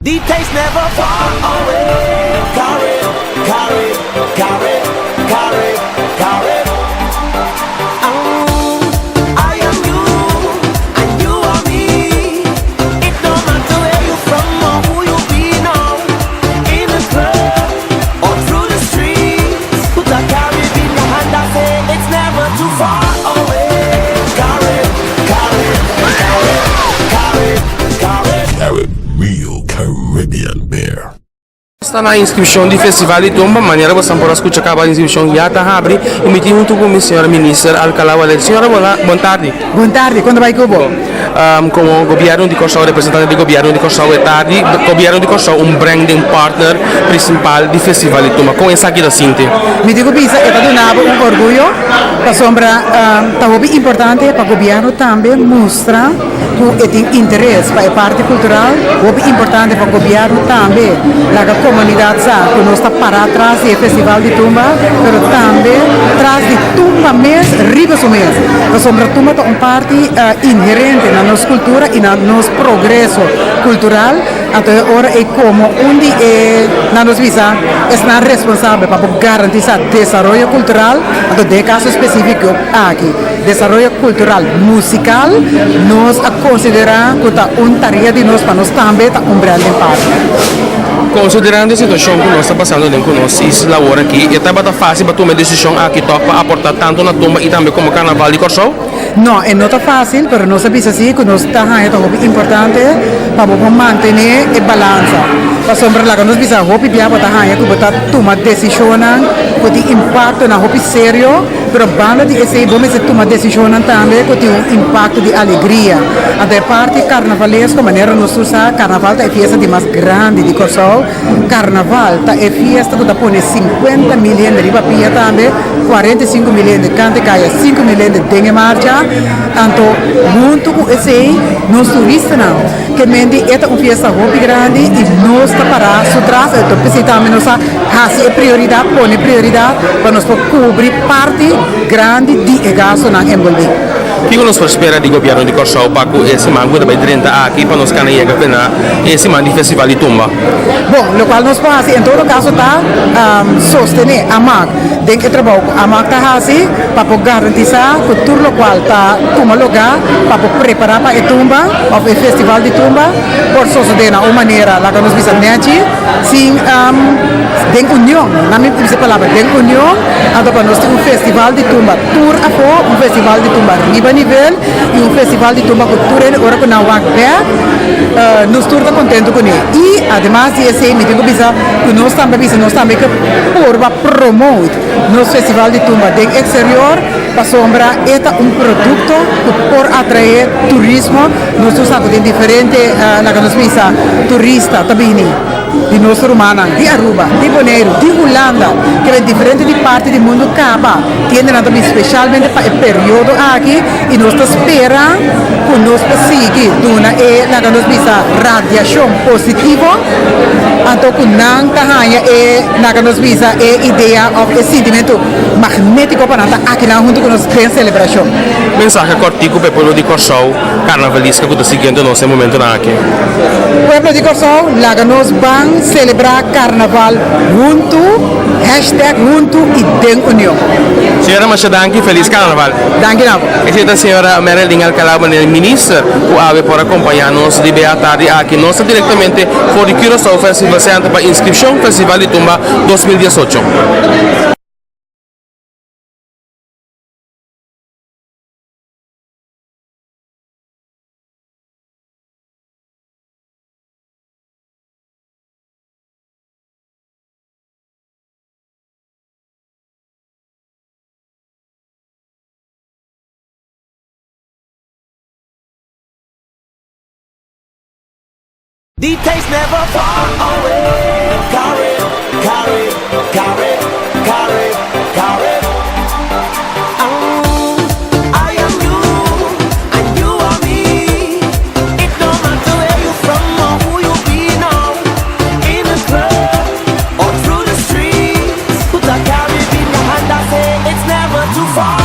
The taste never far away. Carib, Carib, Carib, Carib, Carib. Oh, I am you and you are me. It don't matter where you from or who you be now. In the club or through the streets. Put a Carib in your hand and say it's never too far away. Carib, Carib, Carib, Carib, Carib. Carib Real Caribbean Beer. Sta na inscripcion di Festival di Tumba, manera bosan por a scucha caba inscripcion ya ta habri y mi tin hunto cu mi señora Minister Alcalá Walet. Señora bola, bon tardi. Bon tardi, con ta bay cu bo? Como Gobierno di Corsou, representante di Gobierno di Corsou e tardi, Gobierno di Corsou un branding partner principal di Festival di Tumba. Con esaki ta sinti? Mi tin cu bisa e ta duna bo un orguyo pasobra ta hopi importante pa Gobierno tambe mustra ku e tin interes pa e parti kultural, hopi importante pa gobièrnu tambe laga komunidat sa ku nos ta pará tras di e festival di tumba, pero tambe tras di tumba mes riba su mes, pasobra tumba ta un parti inherente na nos kultura i na nos progreso kultural, anto e ora ei komo un di e nan nos bisa esnan responsabel pa por garantisá desaroyo kultural, anto den e kaso spesífiko aki. Desaroyo cultural musical nos a considera cu ta un tarea di nos pa nos tambe ta un branding partner. Considerando e situacion cu nos ta pasando den cu nos isla awor aki, e tabata facil pa tuma e decision aki toch pa aporta tanto na tumba y tambe como carnaval di Corsou? No, e no ta facil, pero nos a bisa si cu nos ta haña ta hopi importante pa bo por mantene e balansa. Pasobra laga nos bisa hopi bia bo ta haña cu bo ta tuma decisionnan cu tin impactonan hopi serio, Pero banda di esei bo mester tuma desishonnan tambe ku tin un impakto di alegria. Anto e parti karnavalesko, manera nos tur sa, karnaval ta e fiesta di mas grandi di Kòrsou. Karnaval ta e fiesta ku ta pone 50.000 hende riba pia tambe, 45.000 hende kanta e kaya, 5.000 hende den e marcha. Anto huntu ku esei nos turistanan ke men di e ta un fiesta hopi grandi i nos ta pará su tras. Anto p'esei tambe nos a hasi e prioridat, pone prioridat pa nos por kubri parti grandi di e gastonan enbolbí. Kiko nos por spera di Gobièrnu di Kòrsou pa ku e siman ku ta bai drenta aki pa nos kana yega te na e siman di Festival di Tumba? Bon, lokual nos por hasi en todo kaso ta sostené amak den e trabou ku amak ta hasi pa por garantisá ku tur lokual ta tuma lugá pa por prepará pa e tumba òf e festival di tumba por sosodé na un manera laga nos bisa nèchi sin den union, nan mi bisa e palabra den union, anto pa nos tin un festival di tumba tur afó, un festival di tumba riba nivel y un festival di tumba ku tur hende ora ku nan wak bek nos tur ta kontento kuné. Y ademas di esei mi tin ku bisa ku nos tambe a bisa nos tambe ke purba promote nos festival di tumba den exterior pasobra e ta un produkto ku por atrae turismo, nos tur sa ku tin diferente laga nos bisa turista ta bini. Di nos rumannan di Aruba, di Boneiru, di Hulanda, ke den diferente di parti di mundu kaba tiendenan ta bin speshalmente pa e periodo aki i nos ta spera ku nos por sigui duna e laga nos bisa radiashon positivo anto ku nan ta haña e laga nos bisa e idea òf e sintimentu magnétiko pa nan ta akinan huntu ku nos den selebrashon. Mensahe kòrtiku pa e pueblo di Kòrsou. Karnavaliska ku ta siguiendo nos e momentunan aki. Pueblo di Kòrsou, laga nos ban selebrá Karnaval huntu, hashtag huntu i den union. Señora masha danki, felis Karnaval. Danki na bo. Esei ta señora Marilyn Alcalá Bonel, minister ku awe por a kompañá nos riba e atardi aki. Nos ta direktamente for di Curaçao Festival Center pa inskripshon Festival di Tumba 2018. The taste never far away. Carib, Carib, Carib, Carib, Carib. Oh, I am you and you are me. It don't matter where you from or who you be now. In the club or through the streets. Put a Carib in your hand and say it's never too far.